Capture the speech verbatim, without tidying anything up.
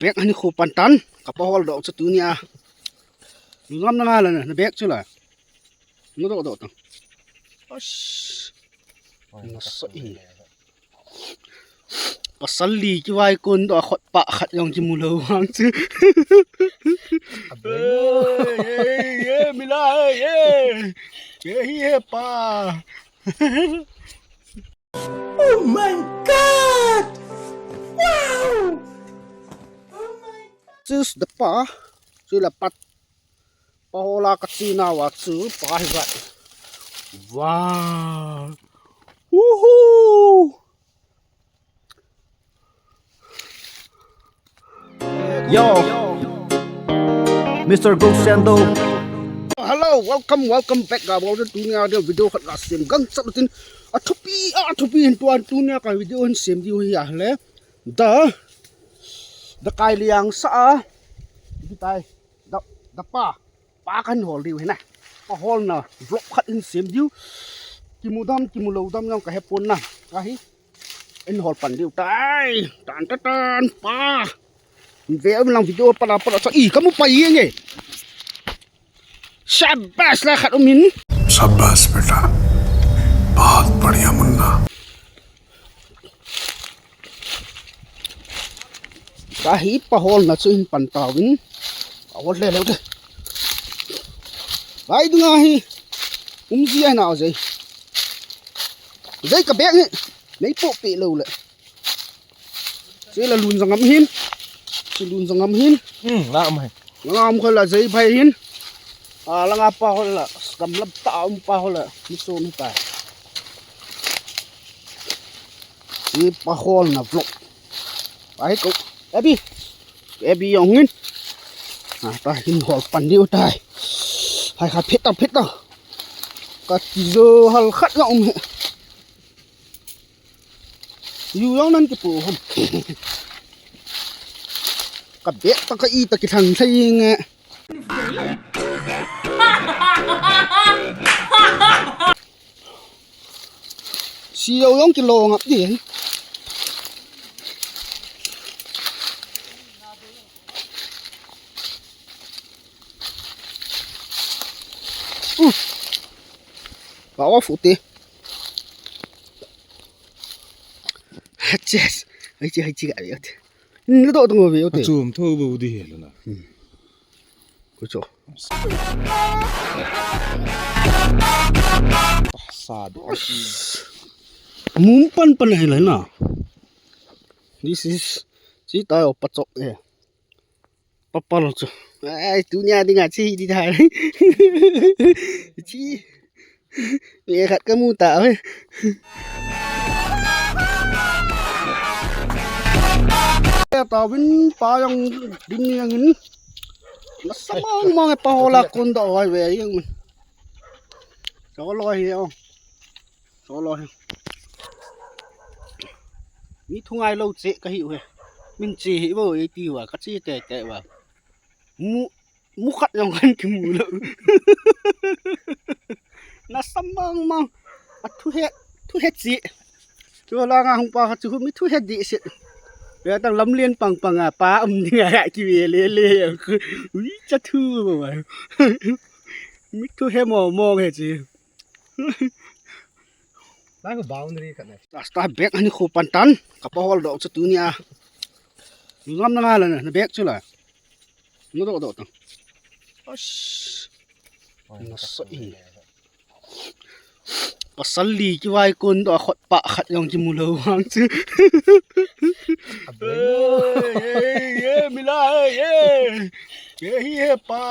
Bag ani khu pan tan. Ka pa hol doh chu tunia. Ngam na nga la na bag chu la. Na doh doh tang. Ash. Na sa in. Pasal li kivai kun doh khut pa khat jong kimu lou vang chu. Hey, hey, hey, mila, hey, hey. Hey, hey, pa. Oh my God! Wow! Oh my God! This is the pa. Chu la pat. Pa hola ka chi na wa chu pa hi va. Wow! Woohoo! Yo, Mister Ghost Sando. Hello, welcome, welcome back. Ga bol tunia dia video khat la sem gang chat tin. A thupi, a thupi hin tuan tunia ka video hin sem diu hi a le. Da, da kai liang sa a. Di tai, da, da pa. Pa kan hol diu hina. Pa holna vlog khat in sem diu. Kimu dam, kimu lou dam jong ka he pon na. Ka hi. In hol pan diu tai. Tan, tan, tan, pa. Ve um lang video pa la pa la sa. I, kamu pa i nge. Shabash la khat um in. शाबाश बेटा, बहुत बढ़िया Munna. Ka hi pa holna chu in pan tauvin. Pa hol le le te. Vai dunga hi. Um ji ai na jai. Jai ka bag ni. Nei po pe lo le. Che la lun jangam hin. Che lun jangam hin. Hmm, la mai. Langa um kha la jai phai hin. A langa pa hol la. Kam lap ta um pa hol la. Mi so mi pa. Ni pa holna vlog. Ai ko. Abi. Abi jong hin. A ta hin hol pan diu tai. Hai kha phet ta phet ta. Ka ti jo hal khat nga um he. Ju jong nan kipu hom. Ka bag ta ka i ta kithang thei nge. Si jo jong kilo ngap di. Uh. Ba wa fu te. Yes. Ai chi, ai chi ga ve te. Ni do dong ve te. Chum tho bu di he lo na. Hmm. Ko cho. Sa do. Mum pan pan he la na. This is chi ta o pa chok e. Papal chu. Ai, tunia dinga chi di da. Chi. Mi khat kamu ta ve. Tauvin pa jong ding ni jong in. Na sa mong mong e pa hola kun da oi ve jong. Cho lo hi jong. Solo hi. Mi thu ngai lou che ka hi u he. Min che hi vo e ti uva ka che tete uva. Mu, mu khat jong kan kimu lou. Na sa mong mong. A thu he, thu he che. Chu langa hung pa kha chu mi thu he di se. Ya tang lam lien pang pang a pa um ding a ki ve le le. Ui cha thu uva. Mi thu he mong mong he che. Lai ko boundary khat ne. Last time bag ani khu pan tan. Ka pa hol doh chu tunia. Ngam na nga la na bag chu la. Na doh doh tang. Ash. Na sa in. Pasal li kivai kun doh khut pa khat jong kimu lou vang chu. Hey, hey, hey, mila, hey, hey. Hey, hey, pa.